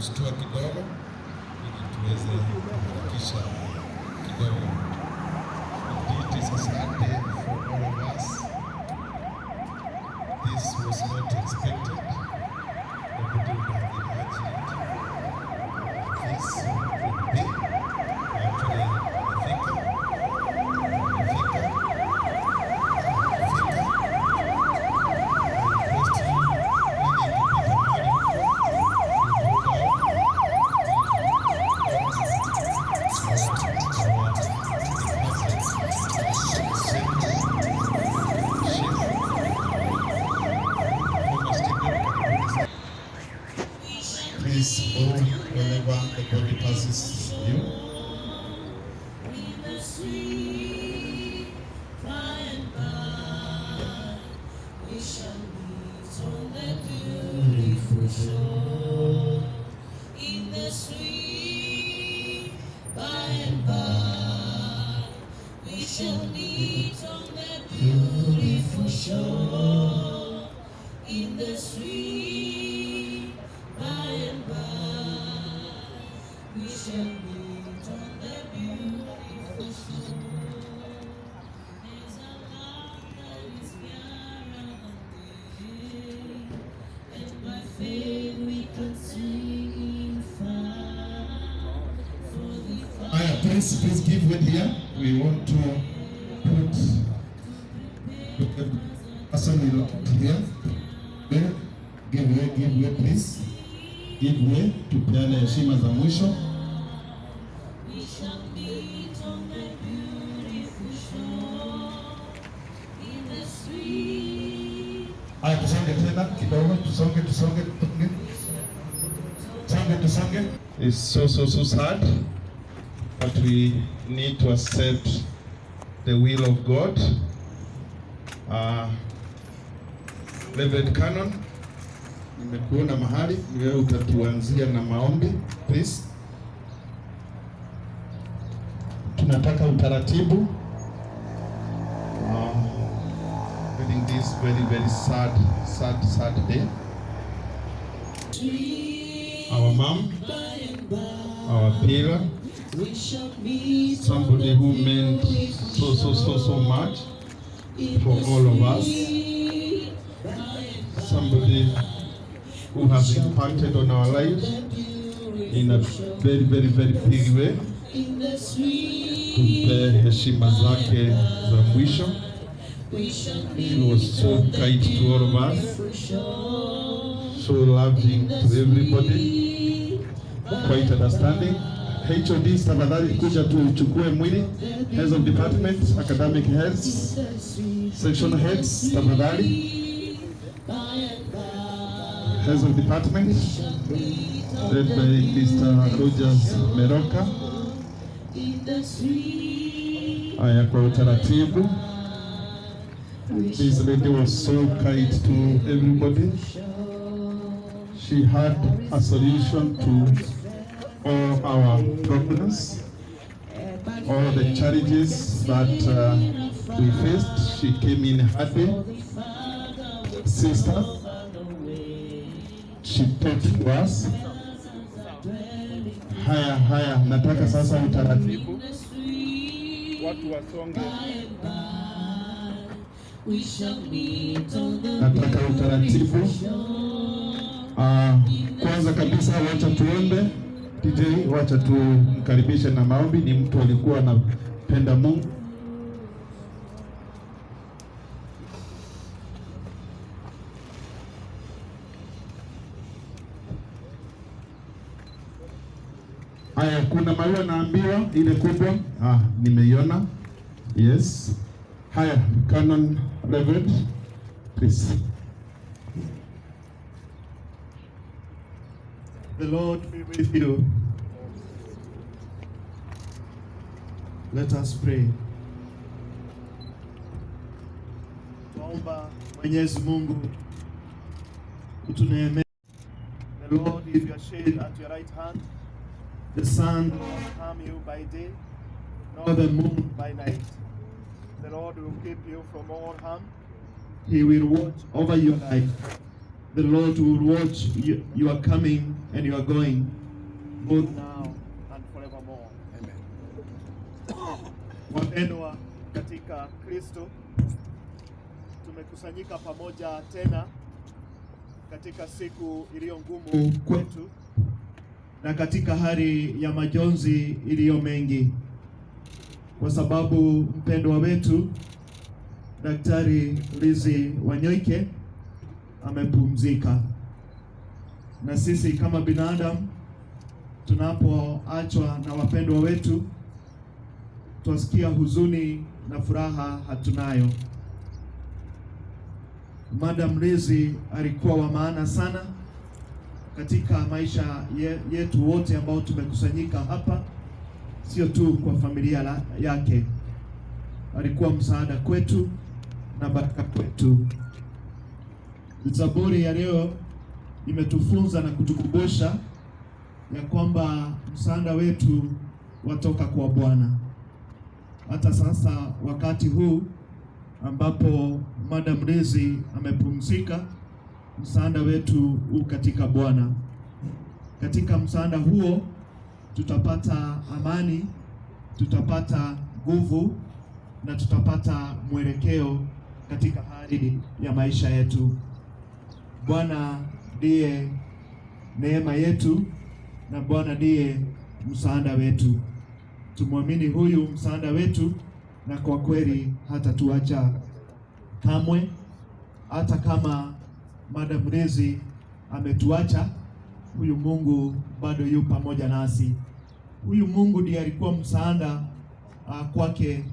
Kushtua kidogo ili tuweze kuharakisha kidogo. Indeed, it is a sad day for all of us. This was not expected. Nobody would have imagined this would be. Actually, amefika, amefika, amefika. I request you, ninyi mkipita mahali huko, you go down. Our department chief, former student, karibuni sana. Please move whenever the body passes you. In the sweet by and by, we shall meet on the beautiful shore. In the sweet by and by, we shall meet on the beautiful shore. In the sweet by and by, we shall meet on the beautiful shore. There's a land that is fairer than day, and by faith we can see it far. For the Haya, please, please give way here. We want to put the person we want here. There. Give way, give way, please. Give way, tupeane heshima za mwisho. We shall meet on the beautiful shore. In the sweet Haya, tusonge tena kidogo, tusonge, tusonge, tusonge. Tusonge, tusonge. It's so, so, so sad, but we need to accept the will of God. Reverend Canon, nimekuona mahali, ni wewe utatuanzia na maombi, please. Tunataka utaratibu. During this very, very sad, sad, sad day. Our mom, our pillar, somebody who meant so, so, so, so much for all of us, somebody who has impacted on our lives in a very, very, very big way. Tumpe heshima zake za mwisho. She was so kind to all of us, so loving to everybody, quite understanding. HODs, tafadhali kuja tu uchukue mwili. Heads of department, academic heads, section heads, tafadhali. Heads of department, led by Mr. Rogers Meroka. Haya, kwa utaratibu. This lady was so kind to everybody. She had a solution to all our problems, all the challenges that we faced. She came in happy. Sister, she taught to us. Haya, haya, nataka sasa utaratibu. Watu wasonge. Nataka utaratibu. Kwanza kabisa wacha tuombe. DJ, wacha tumkaribishe na maombi. Ni mtu alikuwa anapenda Mungu. Haya, kuna maua naambiwa ile kubwa. Ah, nimeiona. Yes. Haya, Canon Reverend, please. The Lord be with you. Let us pray. Tuomba Mwenyezi Mungu utuneemee. The Lord is your shade at your right hand. The sun will not harm you by day, nor the moon by night. The Lord will keep you from all harm. He will watch over your life. The Lord will watch you, your coming and your going, both now and forevermore. Amen. Wapendwa katika Kristo, tumekusanyika pamoja tena katika siku iliyo ngumu kwetu na katika hali ya majonzi iliyo mengi, kwa sababu mpendwa wetu Daktari Lizzie Wanyoike amepumzika, na sisi kama binadamu tunapoachwa na wapendwa wetu twasikia huzuni na furaha hatunayo. Madam Lizzie alikuwa wa maana sana katika maisha yetu wote ambao tumekusanyika hapa, sio tu kwa familia yake. Alikuwa msaada kwetu na baraka kwetu. Zaburi ya leo imetufunza na kutukumbusha ya kwamba msaada wetu watoka kwa Bwana. Hata sasa wakati huu ambapo Madam Lizzie amepumzika, msaada wetu u katika Bwana. Katika msaada huo tutapata amani, tutapata nguvu na tutapata mwelekeo katika hali ya maisha yetu. Bwana ndiye neema yetu na Bwana ndiye msaada wetu. Tumwamini huyu msaada wetu, na kwa kweli hatatuacha kamwe. Hata kama Madam Lizzie ametuacha, huyu Mungu bado yu pamoja nasi. Huyu Mungu ndiye alikuwa msaada kwake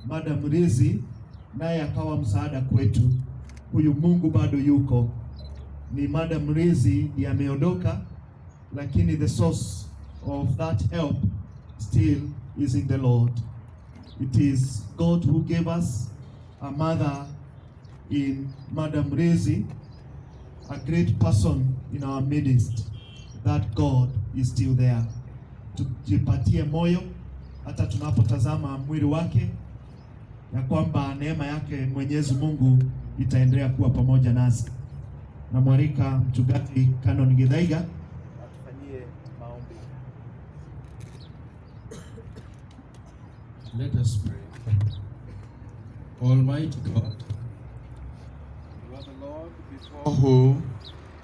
Madam Lizzie, naye akawa msaada kwetu. Huyu Mungu bado yuko. Ni Madam Lizzie ndiye ameondoka, lakini the source of that help still is in the Lord. It is God who gave us a mother in Madam Lizzie, a great person in our midst. That God is still there. Tujipatie moyo hata tunapotazama mwili wake, ya kwamba neema yake Mwenyezi Mungu itaendelea kuwa pamoja nasi. Namwalika Mchungaji Canon Githaiga atufanyie maombi. Let us pray. Almighty God, you are the Lord before who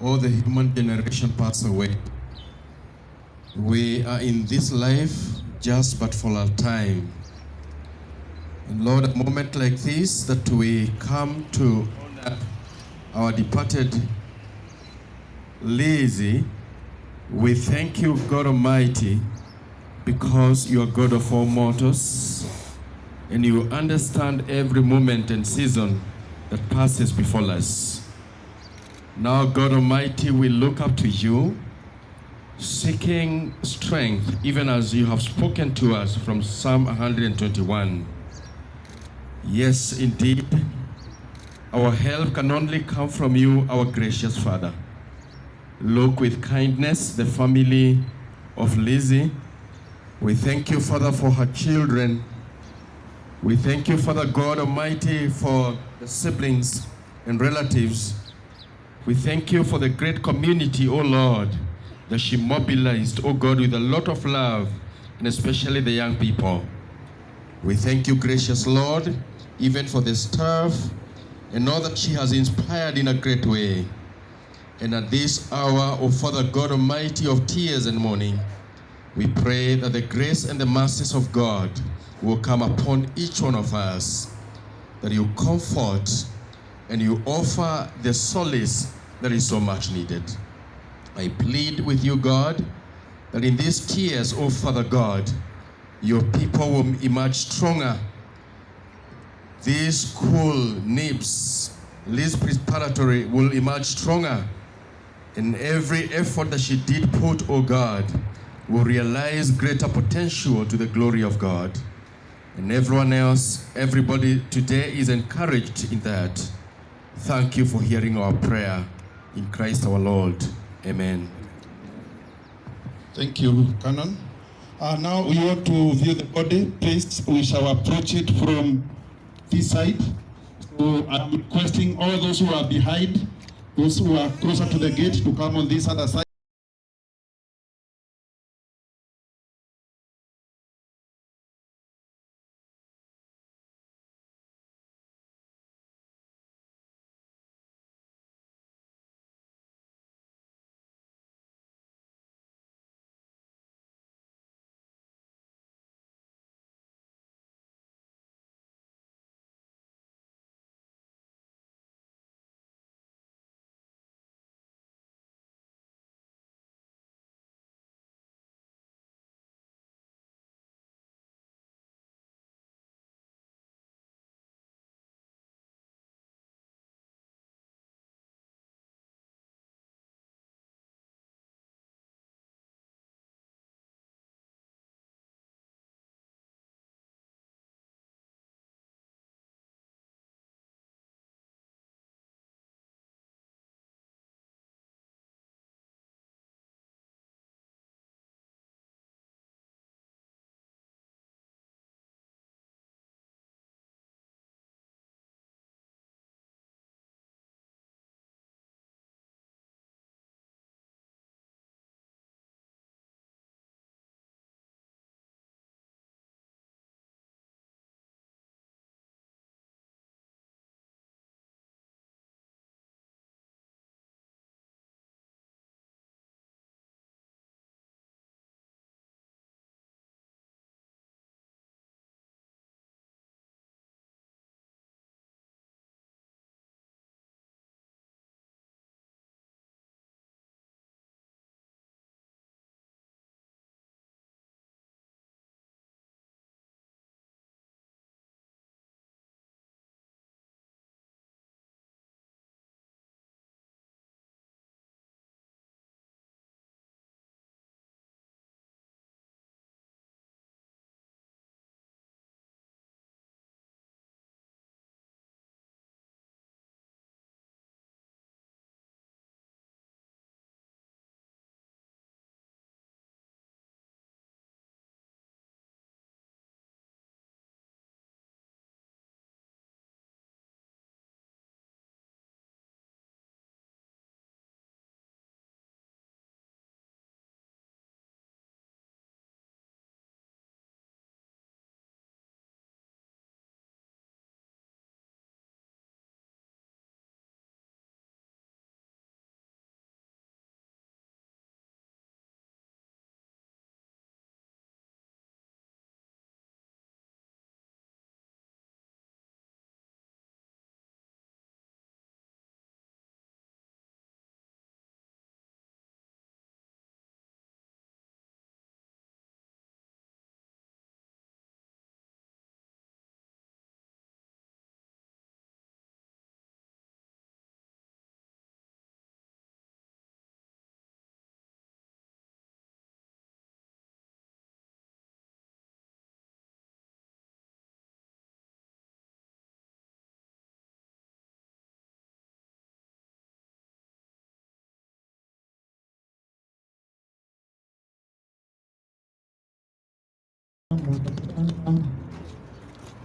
all the human generation pass away. We are in this life just but for a time. And Lord, a moment like this that we come to honor our departed Lizzie, we thank you, God Almighty, because you are God of all mortals and you understand every moment and season that passes before us. Now, God Almighty, we look up to you, seeking strength, even as you have spoken to us from Psalm 121. Yes, indeed, our help can only come from you, our gracious Father. Look with kindness the family of Lizzie. We thank you, Father, for her children. We thank you, Father God Almighty, for the siblings and relatives. We thank you for the great community, O Lord, that she mobilized, O God, with a lot of love, and especially the young people. We thank you, gracious Lord, even for the staff and all that she has inspired in a great way. And at this hour, O Father God Almighty, of tears and mourning, we pray that the grace and the mercies of God will come upon each one of us, that you comfort and you offer the solace that is so much needed. I plead with you, God, that in these tears, O Father God, your people will emerge stronger. This school, NIBS, Liz Preparatory, will emerge stronger. And every effort that she did put, O God, will realize greater potential to the glory of God. And everyone else, everybody today is encouraged in that. Thank you for hearing our prayer. In Christ our Lord. Amen. Thank you, Canon. Now we want to view the body. Please, we shall approach it from this side. So I'm requesting all those who are behind Those who are closer to the gate to come on this other side.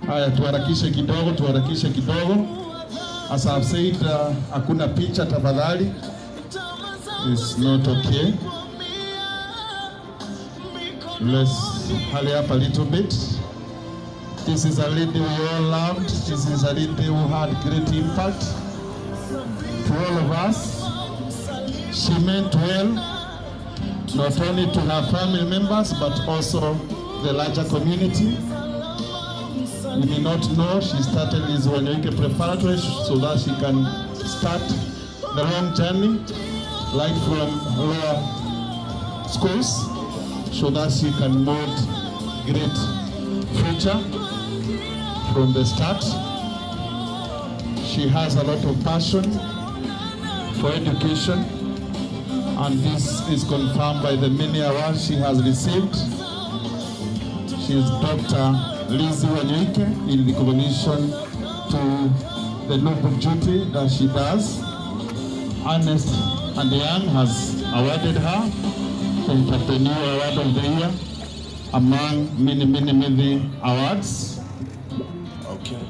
Haya, tuharakishe kidogo, tuharakishe kidogo. As I've said, hakuna picha tafadhali. It's not okay. Let's hurry up a little bit. This is a lady we all loved. This is a lady who had great impact to all of us. She meant well, not only to her family members, but also the larger community. You may not know, she started this Wanyoike Preparatory so that she can start the long journey, like from lower schools, so that she can mold great future from the start. She has a lot of passion for education, and this is confirmed by the many awards she has received. She is Dr. Lizzie Wanyoike in recognition to the noble duty that she does. Ernest and Young has awarded her the Entrepreneur Award of the Year, among many, many, many awards. Okay.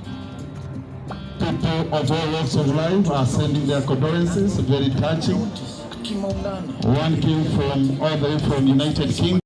People of all walks of life are sending their condolences, very touching. One came from all the way from United Kingdom.